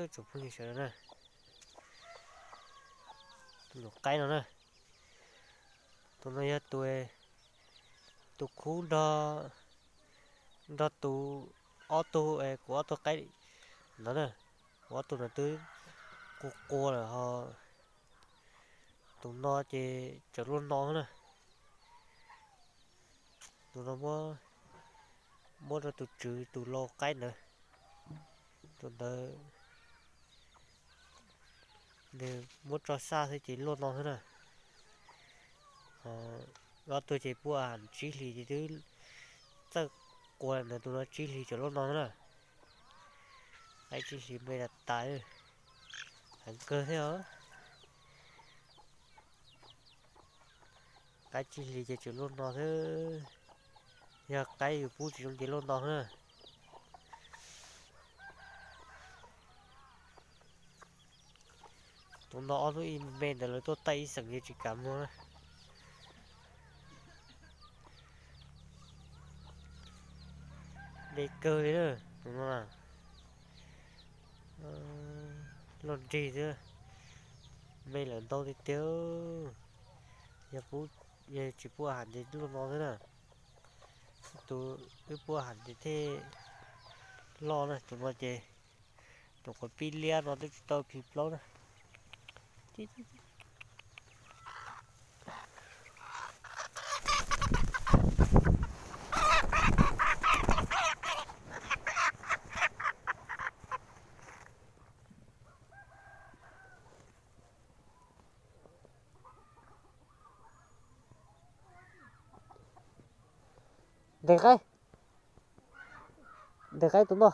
Tsoom phooj ywg sawv daws na, tus qaib no na, tus no yog tus, tus khub nrog, nrog tus ob tug, kuv ob tug qaib no na, kuv ob tug no twb qua qua lawm ho. Tus no ces tseem luaj no na. Tus no muab rau tus tswv tus lau qaib ntawd, tus ntawd nws muab tso xaj xwb ces luaj no xwb na. Ob tug ces puaj tsib hlis ces twb txawj qua ntawd, tus no tsib hlis tseem luaj no xwb na. Qaib tsib hlis me tas tas, heev kawg thiab os. Qaib tsib hlis ces tseem luaj no xwb. Yog qaib yus pub tsis zoo ces luaj no xwb na. Tus no ob hnub ib me ntawd lawv tuaj taij ib xeem ces tsis kam muag na. Me kawg li na, tus no na. Luaj nrig xwb, me lawm ntau tiag tiag. Yog, yog tsis puaj ham ces luaj no xwb na. Tus wb puaj ham ces thiaj loj na, tus no ces tus quav pib liab no twb tsis tau phim plaub na. Ntes qaib, ntes qaib tus no.